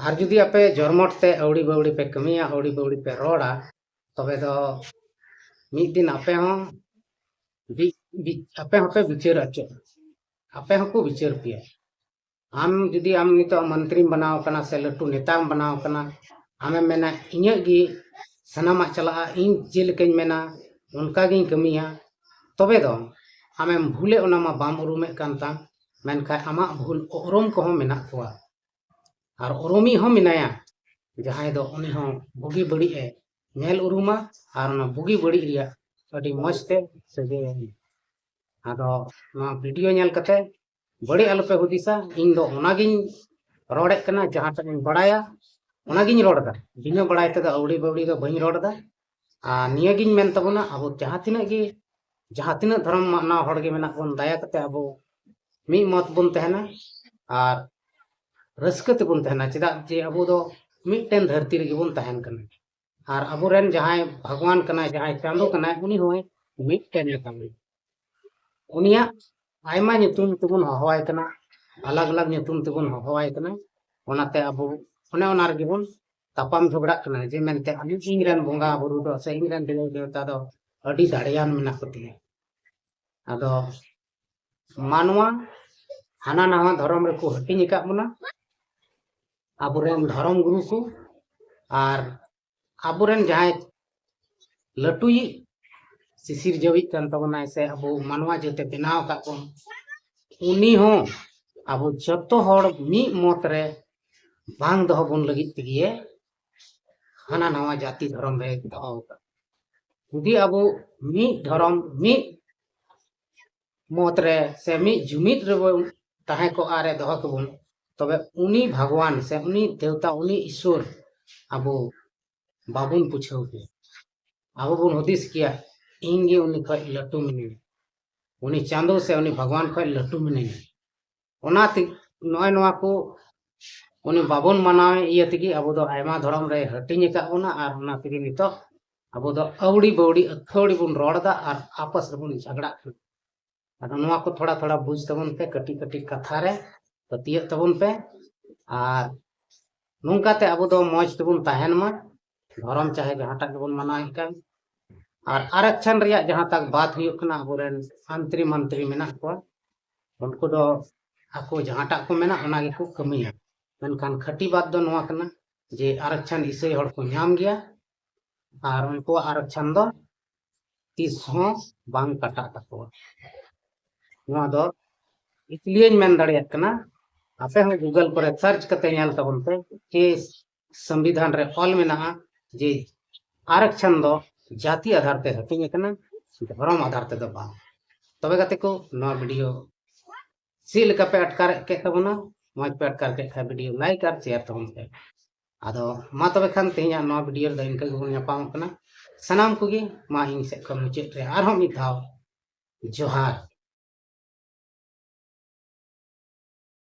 ᱟᱨ ᱡᱩᱫᱤ ᱟᱯᱮ ᱡᱚᱨᱢᱚᱴ ᱛᱮ ᱟᱹᱣᱲᱤ ᱵᱟᱹᱣᱲᱤ ᱯᱮ ᱠᱟᱹᱢᱤᱭᱟ, ᱟᱹᱣᱲᱤ ᱵᱟᱹᱣᱲᱤ ᱯᱮ ᱨᱚᱲᱟ, ᱛᱚᱵᱮ ᱫᱚ ᱢᱤᱫ ᱫᱤᱱ ᱟᱯᱮ ᱦᱚᱸ ᱵᱤ-, ᱵᱤ-, ᱟᱯᱮ ᱦᱚᱸᱯᱮ ᱵᱤᱪᱟᱹᱨ ᱦᱚᱪᱚᱜᱼᱟ, ᱟᱯᱮ ᱦᱚᱸᱠᱚ ᱵᱤᱪᱟᱹᱨ ᱯᱮᱭᱟ᱾ ᱟᱢ ᱡᱩᱫᱤ, ᱟᱢ ᱱᱤᱛᱚᱜ ᱢᱚᱱᱛᱨᱤᱢ ᱵᱮᱱᱟᱣ ᱠᱟᱱᱟ ᱥᱮ ᱞᱟᱹᱴᱩ ᱱᱮᱛᱟᱢ ᱵᱮᱱᱟᱣ ᱠᱟᱱᱟ, ᱟᱢᱮᱢ ᱢᱮᱱᱟ ᱤᱧᱟᱹᱜ ᱜᱮ ᱥᱟᱱᱟᱢᱟᱜ ᱪᱟᱞᱟᱜᱼᱟ, ᱤᱧ ᱪᱮᱫ ᱞᱮᱠᱟᱧ ᱢᱮᱱᱟ ᱚᱱᱠᱟ ᱜᱤᱧ ᱠᱟᱹᱢᱤᱭᱟ, ᱛᱚᱵᱮ ᱫᱚ ᱟᱢᱮᱢ ᱵᱷᱩᱞᱮᱫ, ᱚᱱᱟ ᱢᱟ ᱵᱟᱢ ᱩᱨᱩᱢᱮᱫ ᱠᱟᱱ ᱛᱟᱢ, ᱢᱮᱱᱠᱷᱟᱱ ᱟᱢᱟᱜ ᱵᱷᱩᱞ ᱩᱨᱩᱢ ᱠᱚᱦᱚᱸ ᱢᱮᱱᱟᱜ ᱠᱚᱣᱟ᱾ ᱟᱨ ᱩᱨᱩᱢᱤᱡ ᱦᱚᱸ ᱢᱮᱱᱟᱭᱟ, ᱡᱟᱦᱟᱸᱭ ᱫᱚ ᱩᱱᱤ ᱦᱚᱸ ᱵᱩᱜᱤ ᱵᱟᱹᱲᱤᱡ ᱮ ᱧᱮᱞ ᱩᱨᱩᱢᱟ ᱟᱨ ᱚᱱᱟ ᱵᱩᱜᱤ ᱵᱟᱹᱲᱤᱡ ᱨᱮᱭᱟᱜ ᱟᱹᱰᱤ ᱢᱚᱡᱽ ᱛᱮ ᱥᱟᱹᱜᱟᱹᱭ ᱟᱭ᱾ ᱟᱫᱚ ᱱᱚᱣᱟ ᱵᱷᱤᱰᱤᱭᱳ ᱧᱮᱞ ᱠᱟᱛᱮ ᱵᱟᱹᱲᱤᱡ ᱟᱞᱚᱯᱮ ᱦᱩᱫᱤᱥᱟ, ᱤᱧ ᱫᱚ ᱚᱱᱟᱜᱤᱧ ᱨᱚᱲᱮᱫ ᱠᱟᱱᱟ, ᱡᱟᱦᱟᱸᱴᱟᱜ ᱤᱧ ᱵᱟᱲᱟᱭᱟ ᱚᱱᱟᱜᱤᱧ ᱨᱚᱲ ᱮᱫᱟ᱾ ᱵᱤᱱᱟᱹ ᱵᱟᱲᱟᱭ ᱛᱮᱫᱚ ᱟᱹᱣᱲᱤ ᱵᱟᱹᱣᱲᱤ ᱫᱚ ᱵᱟᱹᱧ ᱨᱚᱲ ᱮᱫᱟ᱾ ᱟᱨ ᱱᱤᱭᱟᱹᱜᱤᱧ ᱢᱮᱱ ᱛᱟᱵᱚᱱᱟ, ᱟᱵᱚ ᱡᱟᱦᱟᱸ ᱛᱤᱱᱟᱹᱜ ᱜᱮ, ᱡᱟᱦᱟᱸ ᱛᱤᱱᱟᱹᱜ ᱫᱷᱚᱨᱚᱢ ᱢᱟᱱᱟᱣ ᱦᱚᱲ ᱜᱮ ᱢᱮᱱᱟᱜ ᱵᱚᱱ, ᱫᱟᱭᱟ ᱠᱟᱛᱮ ᱟᱵᱚ ᱢᱤᱫ ᱢᱚᱛ ᱵᱚᱱ ᱛᱟᱦᱮᱱᱟ ᱟᱨ ᱨᱟᱹᱥᱠᱟᱹ ᱛᱮᱵᱚᱱ ᱛᱟᱦᱮᱱᱟ, ᱪᱮᱫᱟᱜ ᱡᱮ ᱟᱵᱚ ᱫᱚ ᱢᱤᱫᱴᱮᱱ ᱫᱷᱟᱹᱨᱛᱤ ᱨᱮᱜᱮ ᱵᱚᱱ ᱛᱟᱦᱮᱱ ᱠᱟᱱᱟ᱾ ᱟᱨ ᱟᱵᱚᱨᱮᱱ ᱡᱟᱦᱟᱸᱭ ᱵᱷᱟᱜᱽᱣᱟᱱ ᱠᱟᱱᱟᱭ, ᱡᱟᱦᱟᱸᱭ ᱪᱟᱸᱫᱚ ᱠᱟᱱᱟᱭ, ᱩᱱᱤ ᱦᱚᱸ ᱢᱤᱫᱴᱮᱱ ᱜᱮ ᱛᱟᱵᱚᱱ᱾ ᱩᱱᱤᱭᱟᱜ ᱟᱭᱢᱟ ᱧᱩᱛᱩᱢ ᱛᱮᱵᱚᱱ ᱦᱚᱦᱚᱣᱟᱭ ᱠᱟᱱᱟ, ᱟᱞᱟᱜᱽ ᱟᱞᱟᱜᱽ ᱧᱩᱛᱩᱢ ᱛᱮᱵᱚᱱ ᱦᱚᱦᱚᱣᱟᱭ ᱠᱟᱱᱟ᱾ ᱚᱱᱟᱛᱮ ᱟᱵᱚ ᱚᱱᱮ ᱚᱱᱟ ᱨᱮᱜᱮ ᱵᱚᱱ ᱛᱟᱯᱟᱢ ᱡᱷᱚᱜᱽᱲᱟᱜ ᱠᱟᱱᱟ, ᱡᱮ ᱢᱮᱱᱛᱮ ᱟᱹᱞᱤᱧ, ᱤᱧ ᱨᱮᱱ ᱵᱚᱸᱜᱟ ᱵᱩᱨᱩ ᱫᱚ ᱥᱮ ᱤᱧ ᱨᱮᱱ ᱫᱮᱵᱤ ᱫᱮᱵᱛᱟ ᱫᱚ ᱟᱹᱰᱤ ᱫᱟᱲᱮᱭᱟᱱ ᱢᱮᱱᱟᱜ ᱠᱚᱛᱤᱧᱟ᱾ ᱟᱫᱚ ᱢᱟᱱᱣᱟ ᱦᱟᱱᱟ ᱱᱟᱣᱟ ᱫᱷᱚᱨᱚᱢ ᱨᱮᱠᱚ ᱦᱟᱹᱴᱤᱧ ᱟᱠᱟᱫ ᱵᱚᱱᱟ, ᱟᱵᱚᱨᱮᱱ ᱫᱷᱚᱨᱚᱢ ᱜᱩᱨᱩ ᱠᱚ ᱟᱨ ᱟᱵᱚᱨᱮᱱ ᱡᱟᱦᱟᱸᱭ ᱞᱟᱹᱴᱩᱭᱤᱡ ᱥᱤᱥᱤᱨᱡᱟᱹᱣᱤᱡ ᱠᱟᱱ ᱛᱟᱵᱚᱱᱟᱭ ᱥᱮ ᱟᱵᱚ ᱢᱟᱱᱣᱟ ᱡᱟᱹᱛᱮ ᱵᱮᱱᱟᱣ ᱟᱠᱟᱫ ᱵᱚᱱ, ᱩᱱᱤ ᱦᱚᱸ ᱟᱵᱚ ᱡᱚᱛᱚ ᱦᱚᱲ ᱢᱤᱫ ᱢᱚᱛ ᱨᱮ ᱵᱟᱝ ᱫᱚᱦᱚ ᱵᱚᱱ ᱞᱟᱹᱜᱤᱫ ᱛᱮᱜᱮ ᱦᱟᱱᱟ ᱱᱟᱣᱟ ᱡᱟᱹᱛᱤ ᱫᱷᱚᱨᱚᱢ ᱨᱮ ᱫᱚᱦᱚ ᱟᱠᱟᱫ᱾ ᱡᱩᱫᱤ ᱟᱵᱚ ᱢᱤᱫ ᱫᱷᱚᱨᱚᱢ, ᱢᱤᱫ ᱢᱚᱛ ᱨᱮ ᱥᱮ ᱢᱤᱫ ᱡᱩᱢᱤᱫ ᱨᱮᱵᱚᱱ ᱛᱟᱦᱮᱸ ᱠᱚᱜᱼᱟ ᱨᱮ ᱫᱚᱦᱚ ᱠᱚᱵᱚᱱ, ᱛᱚᱵᱮ ᱩᱱᱤ ᱵᱷᱟᱜᱽᱣᱟᱱ ᱥᱮ ᱩᱱᱤ ᱫᱮᱣᱛᱟ, ᱩᱱᱤ ᱤᱥᱥᱚᱨ ᱟᱵᱚ ᱵᱟᱵᱚᱱ ᱵᱩᱡᱷᱟᱹᱣ ᱠᱮᱭᱟ᱾ ᱟᱵᱚ ᱵᱚᱱ ᱦᱩᱫᱤᱥ ᱠᱮᱭᱟ, ᱤᱧ ᱜᱮ ᱩᱱᱤ ᱠᱷᱚᱡ ᱞᱟᱹᱴᱩ ᱢᱤᱱᱟᱹᱧᱟ, ᱩᱱᱤ ᱪᱟᱸᱫᱚ ᱥᱮ ᱩᱱᱤ ᱵᱷᱟᱜᱽᱣᱟᱱ ᱠᱷᱚᱡ ᱞᱟᱹᱴᱩ ᱢᱤᱱᱟᱹᱧᱟ᱾ ᱚᱱᱟᱛᱮ ᱱᱚᱜᱼᱚᱭ ᱱᱚᱣᱟ ᱠᱚ ᱩᱱᱤ ᱵᱟᱵᱚᱱ ᱢᱟᱱᱟᱣ ᱤᱭᱟᱹ ᱛᱮᱜᱮ ᱟᱵᱚ ᱫᱚ ᱟᱭᱢᱟ ᱫᱷᱚᱨᱚᱢ ᱨᱮ ᱦᱟᱹᱴᱤᱧ ᱟᱠᱟᱫ ᱵᱚᱱᱟ, ᱟᱨ ᱚᱱᱟ ᱛᱮᱜᱮ ᱱᱤᱛᱚᱜ ᱟᱵᱚ ᱫᱚ ᱟᱹᱣᱲᱤ ᱵᱟᱹᱣᱲᱤ ᱟᱹᱛᱷᱟᱹᱣᱲᱤ ᱵᱚᱱ ᱨᱚᱲ ᱮᱫᱟ ᱟᱨ ᱟᱯᱟᱥ ᱨᱮᱵᱚᱱ ᱡᱷᱟᱜᱽᱲᱟᱜ ᱠᱟᱱᱟ᱾ ᱟᱫᱚ ᱱᱚᱣᱟ ᱠᱚ ᱛᱷᱚᱲᱟ ᱛᱷᱚᱲᱟ ᱵᱩᱡᱽ ᱛᱟᱵᱚᱱ ᱯᱮ, ᱠᱟᱹᱴᱤᱡ ᱠᱟᱹᱴᱤᱡ ᱠᱟᱛᱷᱟ ᱨᱮ ᱯᱟᱹᱛᱭᱟᱹᱜ ᱛᱟᱵᱚᱱ ᱯᱮ, ᱟᱨ ᱱᱚᱝᱠᱟᱛᱮ ᱟᱵᱚ ᱫᱚ ᱢᱚᱡᱽ ᱛᱮᱵᱚᱱ ᱛᱟᱦᱮᱱ ᱢᱟ᱾ ᱫᱷᱚᱨᱚᱢ ᱪᱟᱦᱮ ᱡᱟᱦᱟᱸᱴᱟᱜ ᱜᱮᱵᱚᱱ ᱢᱟᱱᱟᱣᱮᱫ ᱠᱟᱱ, ᱟᱨ ᱟᱨᱟᱠᱪᱷᱟᱱ ᱨᱮᱭᱟᱜ ᱡᱟᱦᱟᱸ ᱛᱟᱠ ᱵᱟᱛ ᱦᱩᱭᱩᱜ ᱠᱟᱱᱟ, ᱟᱵᱚᱨᱮᱱ ᱢᱚᱱᱛᱨᱤ ᱢᱚᱱᱛᱨᱤ ᱢᱮᱱᱟᱜ ᱠᱚᱣᱟ, ᱩᱱᱠᱩ ᱫᱚ ᱟᱠᱚ ᱡᱟᱦᱟᱸᱴᱟᱜ ᱠᱚ ᱢᱮᱱᱟ ᱚᱱᱟ ᱜᱮᱠᱚ ᱠᱟᱹᱢᱤᱭᱟ, ᱢᱮᱱᱠᱷᱟᱱ ᱠᱷᱟᱹᱴᱤ ᱵᱟᱛ ᱫᱚ ᱱᱚᱣᱟ ᱠᱟᱱᱟ ᱡᱮ ᱟᱨᱟᱠᱪᱷᱟᱱ ᱤᱥᱟᱹᱭ ᱦᱚᱲ ᱠᱚ ᱧᱟᱢ ᱜᱮᱭᱟ, ᱟᱨ ᱩᱱᱠᱩᱣᱟᱜ ᱟᱨᱟᱠᱪᱷᱟᱱ ᱫᱚ ᱛᱤᱥ ᱦᱚᱸ ᱵᱟᱝ ᱠᱟᱴᱟᱜ ᱛᱟᱠᱚᱣᱟ᱾ ᱱᱚᱣᱟ ᱫᱚ ᱤᱥᱞᱤᱭᱮᱧ ᱢᱮᱱ ᱫᱟᱲᱮᱭᱟᱜ ᱠᱟᱱᱟ, ᱟᱯᱮ ᱦᱚᱸ Google ᱠᱚᱨᱮ search ᱠᱟᱛᱮ ᱧᱮᱞ ᱛᱟᱵᱚᱱ ᱯᱮ, ᱪᱮ ᱥᱚᱝᱵᱤᱫᱷᱟᱱ ᱨᱮ ᱚᱞ ᱢᱮᱱᱟᱜᱼᱟ ᱡᱮ ᱟᱨᱟᱠᱪᱷᱟᱱ ᱫᱚ ᱡᱟᱹᱛᱤ ᱟᱫᱷᱟᱨ ᱛᱮ ᱦᱟᱹᱴᱤᱧ ᱟᱠᱟᱱᱟ, ᱫᱷᱚᱨᱚᱢ ᱟᱫᱷᱟᱨ ᱛᱮᱫᱚ ᱵᱟᱝ᱾ ᱛᱚᱵᱮ ᱜᱟᱛᱮ ᱠᱚ, ᱱᱚᱣᱟ video ᱪᱮᱫ ᱞᱮᱠᱟ ᱯᱮ ᱟᱴᱠᱟᱨ ᱠᱮᱫ ᱛᱟᱵᱚᱱᱟ? ᱢᱚᱡᱽ ᱯᱮ ᱟᱴᱠᱟᱨ ᱠᱮᱫ ᱠᱷᱟᱱ video like ᱟᱨ share ᱛᱟᱵᱚᱱ ᱯᱮ᱾ ᱟᱫᱚ ᱢᱟ ᱛᱚᱵᱮ ᱠᱷᱟᱱ ᱛᱮᱦᱮᱧᱟᱜ ᱱᱚᱣᱟ video ᱨᱮᱫᱚ ᱤᱱᱠᱟᱹ ᱜᱮᱵᱚᱱ ᱧᱟᱯᱟᱢᱚᱜ ᱠᱟᱱᱟ᱾ ᱥᱟᱱᱟᱢ ᱠᱚᱜᱮ ᱢᱟ ᱤᱧ ᱥᱮᱫ ᱠᱷᱚᱱ ᱢᱩᱪᱟᱹᱫ ᱨᱮ ᱟᱨᱦᱚᱸ ᱢᱤᱫ ᱫᱷᱟᱣ ᱡᱚᱦᱟᱨ᱾